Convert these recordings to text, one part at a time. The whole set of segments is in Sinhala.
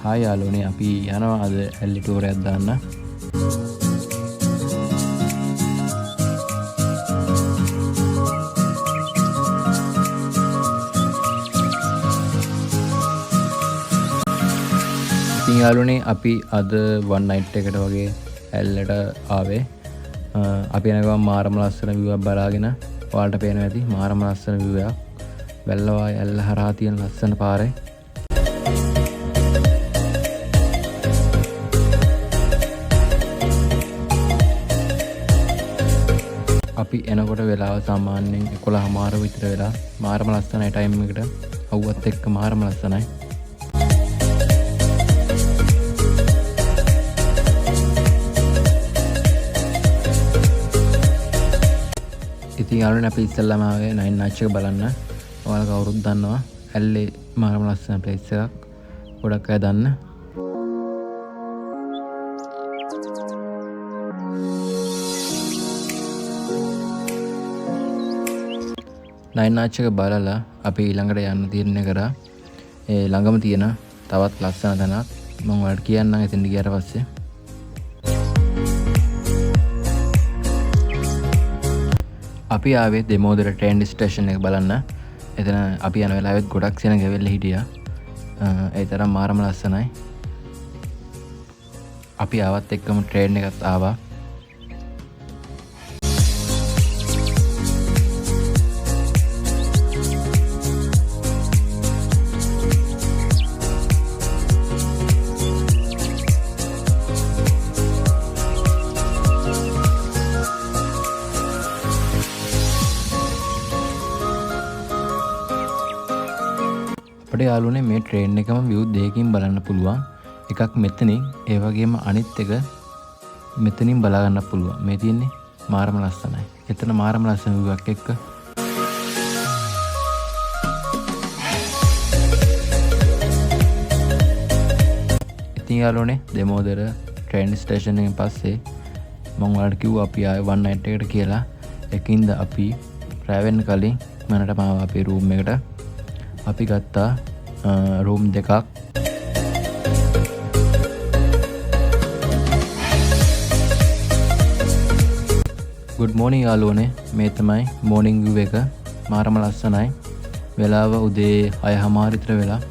හායි යාළුවනේ, අපි යනවා අද ඇල්ලි ටූර් එකක් දාන්න. ඉතින් යාළුවනේ, අපි අද වන් නයිට් එකට වගේ ඇල්ලට ආවේ. අපි යන ගමන් මාරම ලස්සන විව් එකක් බලාගෙන. ඔයාලට පේනවා ඇති මාරම ලස්සන විව් එකක්. වැල්ලවාය ඇල්ල හරහා තියෙන ලස්සන පාරේ. අපි එනකොට වෙලාව සාමාන්‍යයෙන් 11:30 විතර වෙලා. මාරම ලස්සනයි ටයිම් එකට. අවුවත් එක්ක මාරම ලස්සනයි. ඉතින් යාළුවනේ, අපි ඉස්සෙල්ලාම ආවේ නයින් ආච් එක බලන්න. ඔයාලා කවුරුත් දන්නවා ඇල්ලේ මාරම ලස්සන ප්ලේස් එකක්. ගොඩක් අය දන්න. නයින් ආච් එක බලලා අපි ඊළඟට යන්න තීරණය කරා. ඒ ළඟම තියෙන තවත් ලස්සන තැනක් මම ඔයාලට කියන්නම් එතෙන්ට ගියාට පස්සේ. අපි ආවේ දෙමෝදර ට්‍රේන් ස්ටේෂන් එක බලන්න. එතන අපි යන වෙලාවෙත් ගොඩක් සෙනග ඇවිල්ලා හිටියා. ඒ තරම් මාරම ලස්සනයි. අපි ආවත් එක්කම ට්‍රේන් එකත් ආවා. අපිට යාළුවනේ මේ ට්‍රේන් එකම view දෙකකින් බලන්න පුළුවන්. එකක් මෙතනින්, ඒ වගේම අනිත් එක මෙතනින් බලා ගන්න පුළුවන්. මේ තියෙන්නේ මාරම ලස්සනයි. එතන මාරම ලස්සන view එකක් එක්ක. ඉතින් යාළුවනේ, දෙමෝදර ට්‍රේන් ස්ටේෂන් එකෙන් පස්සේ මං ඔයාලට කිව්වා අපි ආයේ වන් නයිට් එකට කියලා. ඒකින්ද අපි රෑ වෙන්න කලින් මනටම ආවා අපේ රූම් එකට. අපි ගත්තා රූම් දෙකක්. ගුඩ් මෝර්නිං යාළුවනේ, මේ තමයි මෝර්නිං විව් එක. මාරම ලස්සනයි. වෙලාව උදේ හයහමාර විතර වෙලා.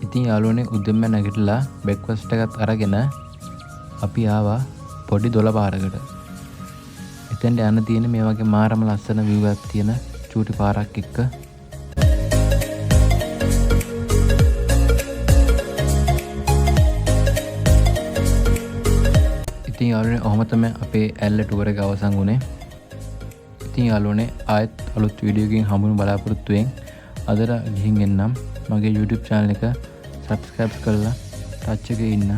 ඉතින් යාළුවනේ, උදෙන්ම නැගිටලා බ්‍රෙක්ෆාස්ට් එකත් අරගෙන අපි ආවා පොඩි දොළ පාරකට. එතෙන්ට යන්න තියෙන මේ වගේ මාරම ලස්සන view එකක් තියෙන චූටි පාරක් එක්ක. ඉතින් යාළුවනේ, ඔහොම තමයි අපේ ඇල්ල ටුවර් එක අවසන් වුණේ. ඉතින් යාළුවනේ, ආයෙත් අලුත් වීඩියෝ එකකින් හමු වෙන බලාපොරොත්තුවෙන් අදට ගිහින් එන්නම්. මගේ YouTube channel එක subscribe කරලා ටච් එකේ ඉන්න.